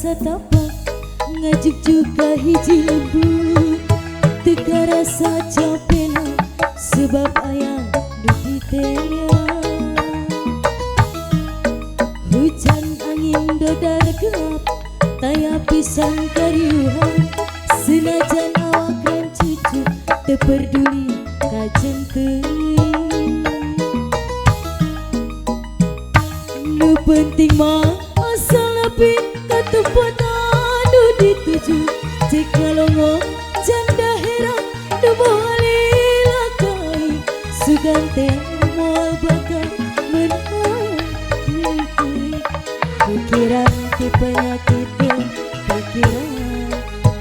satapak ngajuk juga hiji lembut teu karasa capena sebab aya nu ditea. Hujan angin dodar gelap taya pisan kariuhan senajan awak rancucu teu peduli kajen teuing. Nu penting mah asal nepi ka tempat anu dituju cek ngalongok janda herang nu moal lakai sugan teh moal bakal menang teuing. Pikiran ti penyakit, pikiran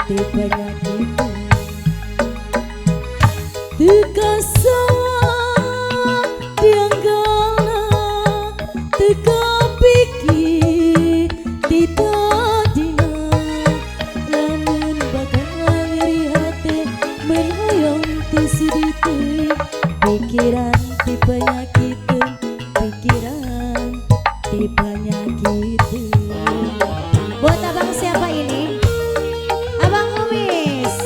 ti penyakit teu kasawa dianggalna teu kapikir ti tadina lamun bakal nyeri hate mun hoyong teu sudi teuing. Pikiran ti penyakit, pikiran ti penyakit. Buat abang siapa ini? Abang Umis.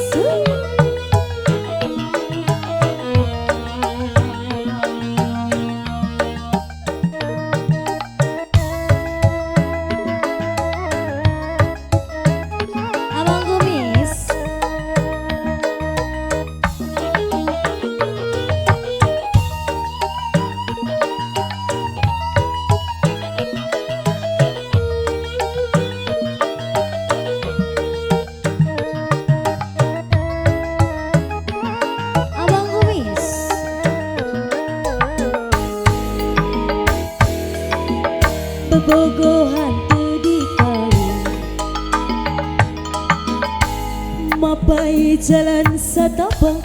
Abang Kumis. Abang Kumis. Bobogohan teu dikali mapai jalan satapak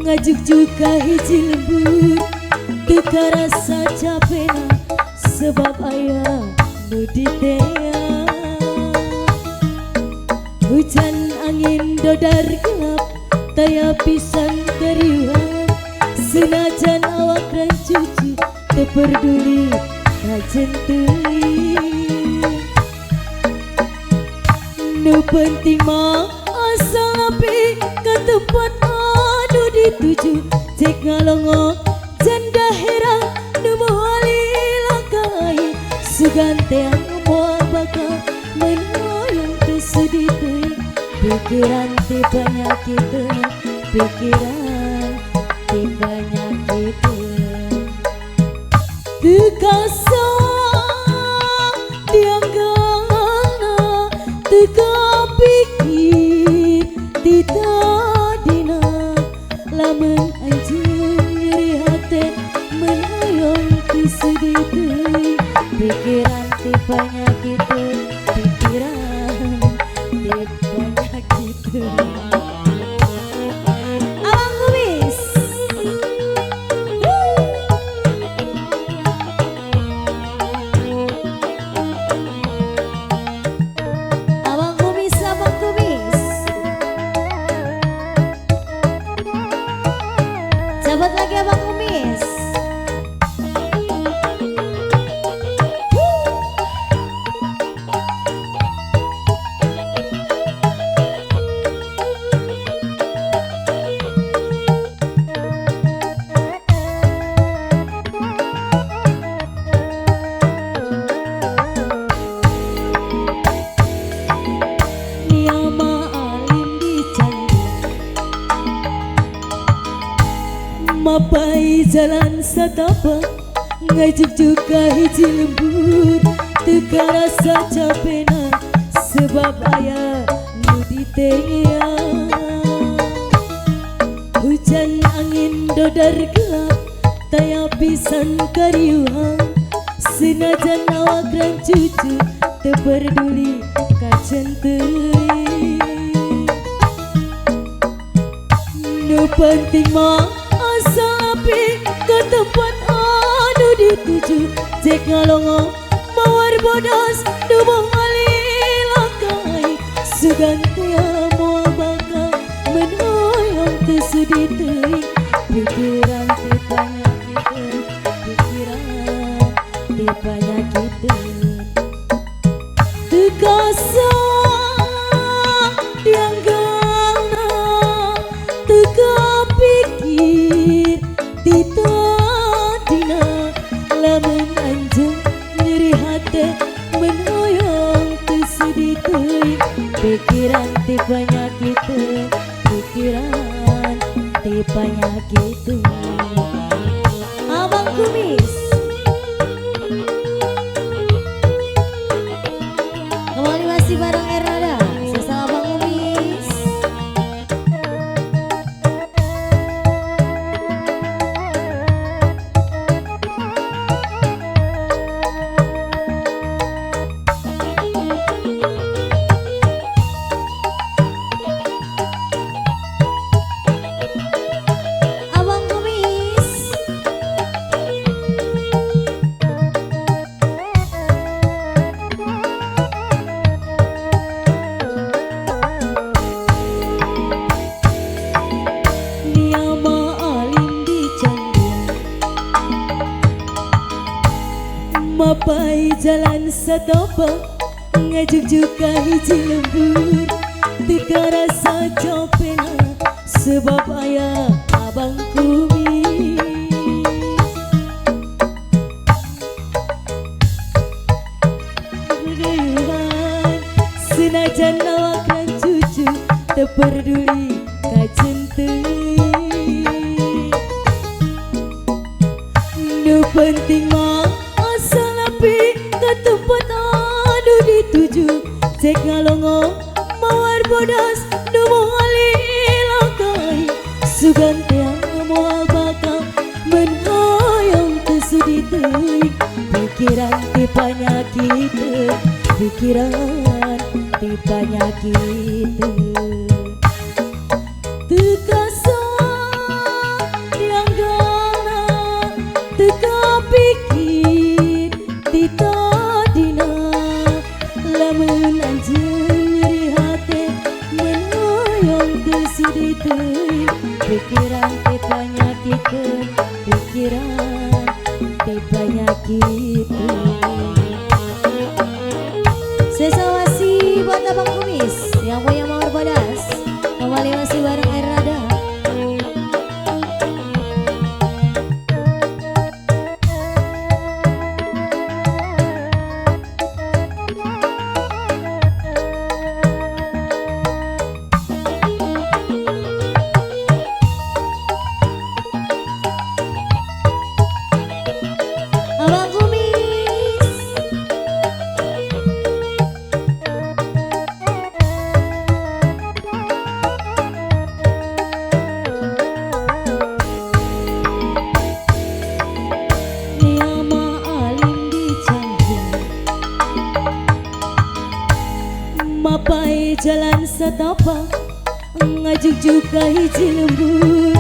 ngajuk juga hiji lembut teu karasa capena sebab aya nu ditea. Hujan angin dodar gelap taya pisan kariuhan senajan awak rancucu teu peduli kajen teuing. Nu penting mah asal nepi ka tempat anu dituju cek ngalongok janda herang nu moal lakai sugan teh moal bakal meun teu sudi teuing. Pikiran ti penyakit, pikiran ti penyakit teu kasawa dianggalna teu kapikir ti tadina lamun anjeun nyeri hate mun hoyong teu sudi teuing. Pikiran ti penyakit, pikiran ti penyakit. Abang Kumis. Abang Kumis, Abang Kumis. Cabut lagi Abang Kumis. Mapai jalan satapak ngajuk juga hiji lembur teu karasa capena sebab aya nu ditea. Hujan angin dodar gelap taya pisan kariuhan senajan awak rancucu teu peduli kajen teuing. Nu penting mah asal nepi ka tempat anu dituju cek ngalongok mawar bodas nu moal lakai sugan teh moal bakal mun hoyong teu sudi teuing. Pikiran ti penyakit, pikiran ti penyakit teu kasawa. teuing, pikiran ti panyakiteun, pikiran ti panyakiteun. Abang Kumis kembali masih bareng Ernada sesama Abang Kumis. Abang Kumis Niama alim di canggung, mapai jalan satopa ngajuk ka hiji lembur, teu karasa capena sebab aya Abang Kumis. Senajan awak dan cucu teu peduli kajen teuing, nu penting mah asal nepi ka tempat anu dituju, cek ngalongo mawar bodas nu moal ilakai, sugan teh moal bakal mun hoyong teu sudi teuing, pikiran ti panyakiteun, pikiran ti panyakiteun. Teu kasa dianggana, teu kapikir ti tadina, lamun anjeun nyeri hate mun hoyong teu sudi teuing, pikiran ti panyakiteun, pikiran ti panyakiteun. Sesawasi buat Abang Kumis yang punya mawar bodas, kembali masih bareng Ernada. Abang Kumis Niama alim di canggung, mapai jalan setapak ngajuk ka hiji lembur,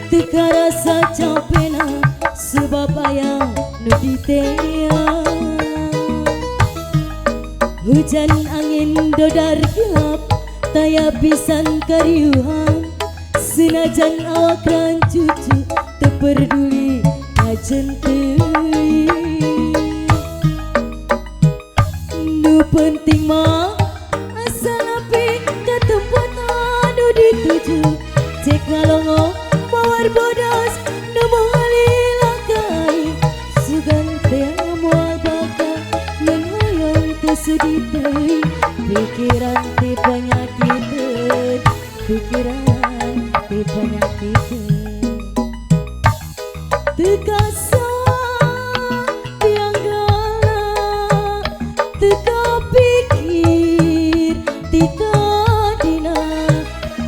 teu karasa capena sebab aya nu diteang. Hujan angin dodar gelap taya pisan kariuhan, senajan awak ran cucu teu peduli kajen teuing, nu penting mah asal nepi ka tempat anu dituju, cek ngalongo mawar bodas nu moal ilakai, sugan teh moal bakal mun hoyong teu sudi teuing, pikiran ti panyakiteun, pikiran ti panyakiteun. Teu kasa dianggana, teu kapikir ti tadina,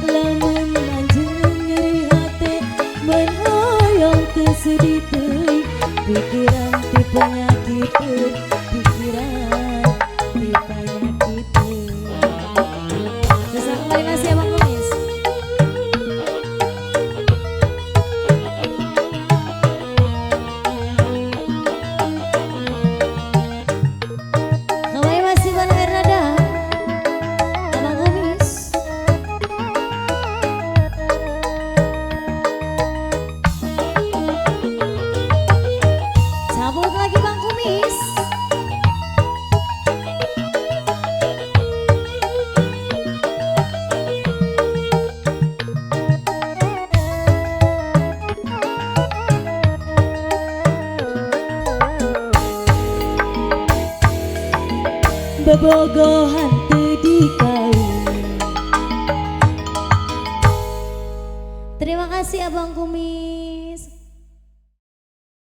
lamun anjeun nyeri hate mun hoyong teu sudi teuing, pikiran ti panyakiteun, pikiran ti panyakiteun. Sesama kembali masih Abang Kumis. Kembali masih bareng Ernada Abang Kumis. Cabut lagi Bang Kumis. Bobogohan teu di Terima kasih Abang Kumis.